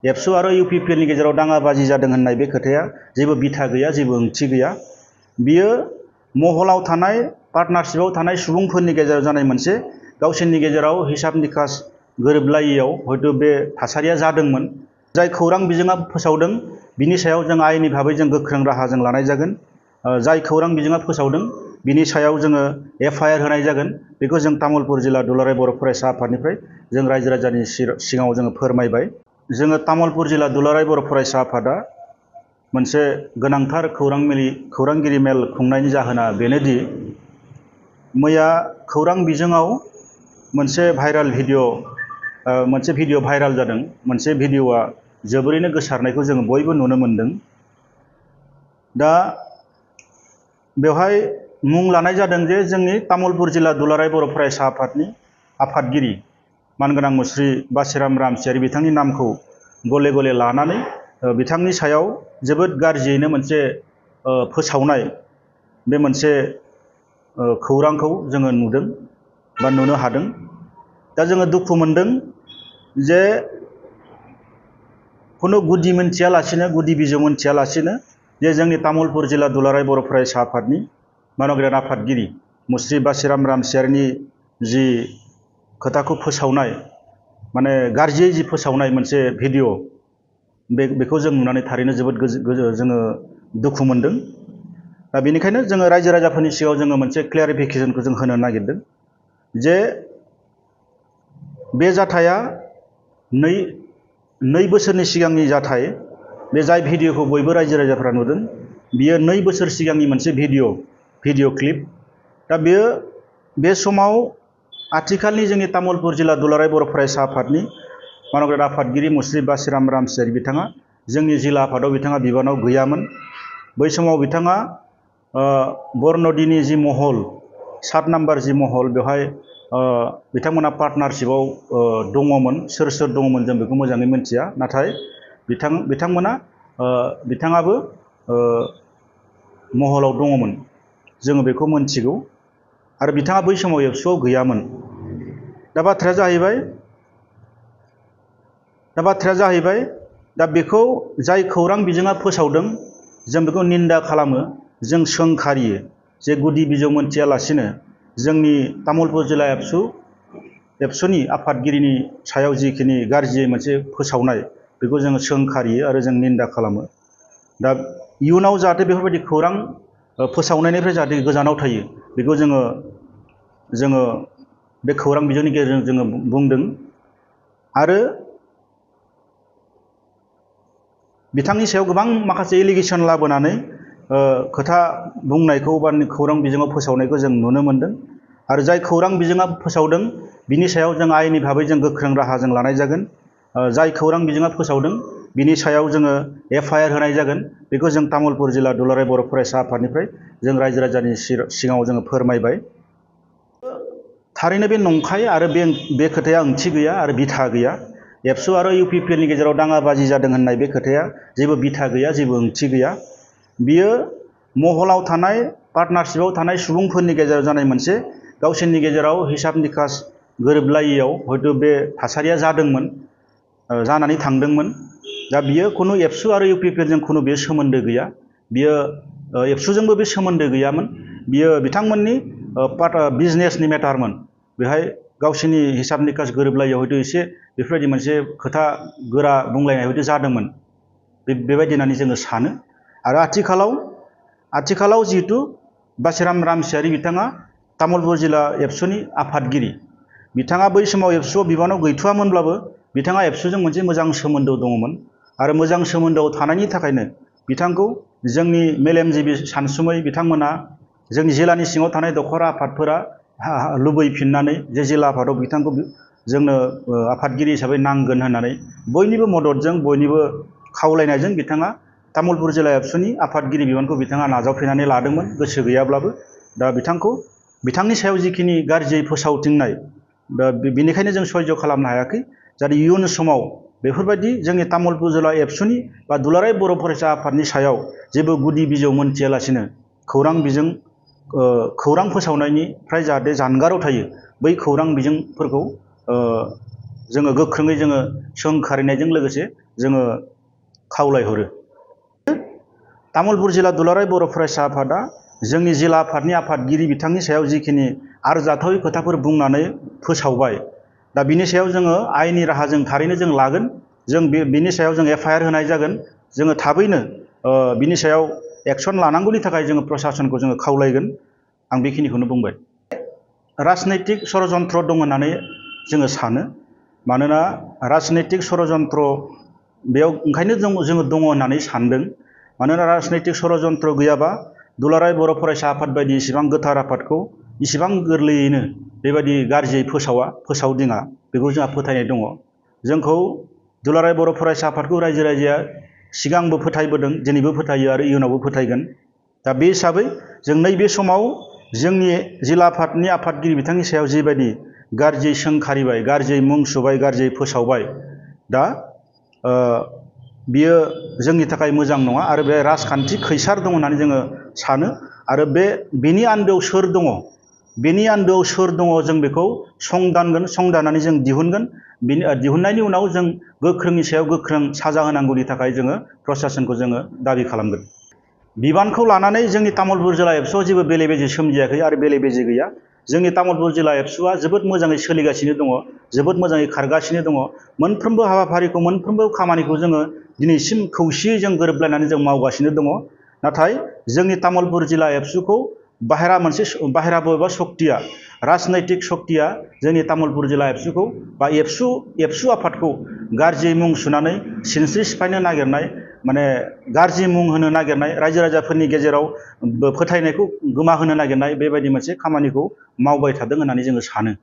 एबसु आरो इउपिपिएलनि गेजेराव दाङाबाजि जादों होननाय बे खोथाया जेबो बिथा गैया, जेबो ओंथि गैया। बियो महलाव थानाय पार्टनारशिपआव थानाय सुबुंफोरनि गेजेराव जानाय मोनसे गावसोरनि गेजेराव हिसाब निकास गोरोबलायैयाव हयथ' बे थासारिया जादोंमोन। जाय खौरां बिजोङा फोसावदों बिनि सायाव जों आयेनि भाबै जों गोख्रों राहा जों लानाय जागोन। जाय खौरां बिजोङा फोसावदों बिनि सायाव जोङो एफआइआर होनाय जागोन। बेखौ जों तामुलपुर जिल्ला दुलाराय बर' फरायसा आफादनिफ्राय जों रायजो राजानि सिगाङाव जोङो फोरमायबाय। जोङो तामुलपुर जिल्ला दुलाराय बर' फरायसा आफादा मोनसे गोनांथार खौरांगिरि मेल खुंनायनि जाहोना बेनोदि मैया खौरां बिजोङाव मोनसे भिडिअ भाइराल जादों। मोनसे भिडिअआ जोबोरैनो गोसारनायखौ जोङो बयबो नुनो मोनदों। दा बेवहाय मुं लानाय जादों जे जोंनि तामुलपुर जिल्ला दुलाराय बर' फरायसा आफादनि आफादगिरि मानगोनां मुस्रि बासिराम रामसियारि बिथांनि नामखौ गले गले लानानै बिथांनि सायाव जोबोद गाज्रियैनो मोनसे फोसावनाय बे मोनसे खौरांखौ जोङो नुदों बा नुनो हादों। दा जोङो दुखु मोनदों जे खुनु गुदि मोनथियालासिनो, गुदि बिजौ मोनथियालासिनो जे जोंनि तामुलपुर जिल्ला दुलाराय बर' फरायसा आफादनि मानगोनां आफादगिरि मुस्रि बासिराम रामसियारिनि जि खोथाखौ फोसावनाय, माने गाज्रियै जि फोसावनाय मोनसे भिडिअ, बेखौ जों नुनानै थारैनो जोबोद जोङो दुखु मोनदों। दा बेनिखायनो जोङो रायजो राजाफोरनि सिगाङाव जोङो मोनसे क्लियारिफिकेसनखौ जों होनो नागिरदों जे बे जाथाया नै बोसोरनि सिगांनि जाथाय। बे जाय भिडिअखौ बयबो रायजो राजाफ्रा नुदों बियो 2 बोसोर सिगांनि मोनसे भिडिअ क्लिप। दा बे समाव आथिखालनि जोंनि तामुलपुर जिल्ला दुलाराय बर' फरायसा आफादनि मानगोनां आफादगिरि मुस्रि बासिराम रामसियारि बिथाङा जोंनि जिल्ला आफादाव बिथाङा बिबानाव गैयामोन। बै समाव बिथाङा बरन'दिनि जि महल 7 नाम्बार जि महल, बेवहाय बिथांमोना पार्टनारशिपआव दङमोन। सोर दङमोन जों बेखौ मोजाङै मिथिया, नाथाय बिथाङाबो महलाव दङमोन, जोङो बेखौ मोनथिगौ। आरो बिथाङा बै समाव एबसुआव गैयामोन। दा बाथ्राया जाहैबाय दा बेखौ जाय खौरां बिजोङा फोसावदों जों बेखौ निन्दा खालामो, जों सोंखारियो जे गुदि बिजौ मोनथियालासिनो जोंनि तामुलपुर जिल्ला एबसुनि आफादगिरिनि सायाव जिखिनि गाज्रियै मोनसे फोसावनाय, बेखौ जोङो सोंखारियो आरो जों निन्दा खालामो। दा इयुनाव जाहाथे बेफोरबायदि खौरां फोसावनायनिफ्राय जाहाथे गोजानाव थायो, बेखौ जोङो बे खौरां बिजोंनि गेजेरजों जोङो बुंदों। आरो बिथांनि सायाव गोबां माखासे एलिगेसन लाबोनानै खोथा बुंनायखौ बा खौरां बिजोङाव फोसावनायखौ जों नुनो मोनदों। आरो जाय खौरां बिजोङा फोसावदों बिनि सायाव जों आयेननि भाबै जों गोख्रों राहा जों लानाय जागोन। जाय खौरां बिजोङा फोसावदों बिनि सायाव जोङो एफआइआर होनाय जागोन। बेखौ जों तामुलपुर जिल्ला दुलाराय बर' फरायसा आफादनिफ्राय जों रायजो राजानि सिगाङाव जोङो फोरमायबाय। थारैनो बे नंखाय आरो बे खोथाया ओंथि गैया आरो बिथा गैया। एबसु आरो इउपिपिएलनि गेजेराव दाङाबाजि जादों होननाय बे खोथाया जेबो बिथा गैया, जेबो ओंथि गैया। बियो महलाव थानाय पार्टनारशिपआव थानाय सुबुंफोरनि गेजेराव जानाय मोनसे गावसोरनि गेजेराव हिसाब निकास गोरोबलायैयाव हयथ' बे थासारिया जादोंमोन, जानानै थांदोंमोन। दा बियो खुनु एबसु आरो इउपिपिएलजों खुनु बे सोमोन्दो गैया। बियो एबसुजोंबो बे सोमोन्दो गैयामोन। बियो बिथांमोननि बिजनेसनि मेटारमोन। बेहाय गावसोरनि हिसाब निकास गोरोबलायैयाव हयथ' एसे बेफोरबायदि मोनसे खोथा गोरा बुंलायनाय हयथ' जादोंमोन, बेबायदि होननानै जोङो सानो। आरो आथिखालाव जिहेतु बासिराम रामसियारि बिथाङा तामुलपुर जिल्ला एबसुनि आफादगिरि, बिथाङा बै समाव एबसुआव बिबानाव गैथ'वामोनब्लाबो बिथाङा एबसुजों मोनसे मोजां सोमोन्दो दङमोन। आरो मोजां सोमोन्दोआव थानायनि थाखायनो बिथांखौ जोंनि मेलेमजिबि सानसुमै बिथांमोना जोंनि जिल्लानि सिङाव थानाय दखरा आफादफोरा लुबैफिननानै जे जिल्ला आफादाव बिथांखौ जोंनो आफादगिरि हिसाबै नांगोन होननानै बयनिबो मददजों, बयनिबो खावलायनायजों बिथाङा तामुलपुर जिल्ला एबसुनि आफादगिरि बिबानखौ बिथाङा नाजावफैनानै लादोंमोन, गोसो गैयाब्लाबो। दा बिथांनि सायाव जिखिनि गाज्रियै फोसावथिंनाय, दा बेनिखायनो जों सयज' खालामनो हायाखै। जाहाथे इयुन समाव बेफोरबायदि जोंनि तामुलपुर जिल्ला एबसुनि बा दुलाराय बर' फरायसा आफादनि सायाव जेबो गुदि बिजौ मोनथियालासिनो खौरां फोसावनायनिफ्राय जाहाथे जानगाराव थायो, बै खौरां बिजोंफोरखौ जोङो गोख्रोङै जोङो सोंखारिनायजों लोगोसे जोङो खावलायहरो। तामुलपुर जिल्ला दुलाराय बर' फरायसा आफादा जोंनि जिल्ला आफादनि आफादगिरि बिथांनि सायाव जिखिनि आरजाथावै खोथाफोर बुंनानै फोसावबाय, दा बिनि सायाव जोङो आयेननि राहाजों थारैनो जों लागोन। जों बिनि सायाव जों FIR होनाय जागोन। जोङो थाबैनो बिनि सायाव एक्सन लानांगौनि थाखाय जोङो प्रसासनखौ जोङो खावलायगोन। आं बेखिनिखौनो बुंबाय। राजनैतिक षड़यन्त्र दं होननानै जोङो सानो। मानोना राजनैतिक षड़यन्त्र बेयाव ओंखायनो जोङो दङ होननानै सानदों। मानोना राजनैतिक षड़यन्त्र गैयाबा दुलाराय बर' फरायसा आफाद बायदि इसिबां गोथार आफादखौ इसिबां गोरलैयैनो बेबायदि गाज्रियै फोसावदिङा, बेखौ जोंहा फोथायनाय दङ। जोंखौ दुलाराय बर' फरायसा आफादखौ रायजो राजाया सिगांबो फोथायबोदों, दिनैबो फोथायो आरो इयुनावबो फोथायगोन। दा बे हिसाबै जों नैबे समाव जोंनि जिल्ला आफादनि आफादगिरि बिथांनि सायाव जिबायदि गाज्रियै सोंखारिबाय, गाज्रियै मुं सुबाय, गाज्रियै फोसावबाय, दा बियो जोंनि थाखाय मोजां नङा आरो बे राजखान्थि खैसार दं होननानै जोङो सानो। आरो बेनि आन्दोआव सोर दङ, बेनि आन्दोआव सोर दङ जों बेखौ संदानगोन, संदाननानै जों दिहुनगोन। दिहुननायनि उनाव जों गोख्रोंनि सायाव गोख्रों साजा होनांगौनि थाखाय जोङो प्रसासनखौ जोङो दाबि खालामगोन। बिबानखौ लानानै जोंनि तामुलपुर जिल्ला एबसुआव जेबो बेले बेजे सोमजियाखै आरो बेले बेजे गैया। जोंनि तामुलपुर जिल्ला एबसुआ जोबोद मोजाङै सोलिगासिनो दङ, जोबोद मोजाङै खारगासिनो दङ। मोनफ्रोमबो हाबाफारिखौ, मोनफ्रोमबो खामानिखौ जोङो दिनैसिम खौसेयै जों गोरोबलायनानै जों मावगासिनो दङ। नाथाय जोंनि तामुलपुर जिल्ला एबसुखौ बाहेरा बबेबा सक्तिया, राजनैतिक सक्तिया जोंनि तामुलपुर जिल्ला एबसुखौ बा एबसु आफादखौ गाज्रि मुं सुनानै सिनस्रि सिफायनो नागिरनाय, माने गाज्रि मुं होनो नागिरनाय, रायजो राजाफोरनि गेजेराव फोथायनायखौ गोमाहोनो नागिरनाय, बेबायदि मोनसे खामानिखौ मावबाय थादों होननानै जोङो सानो।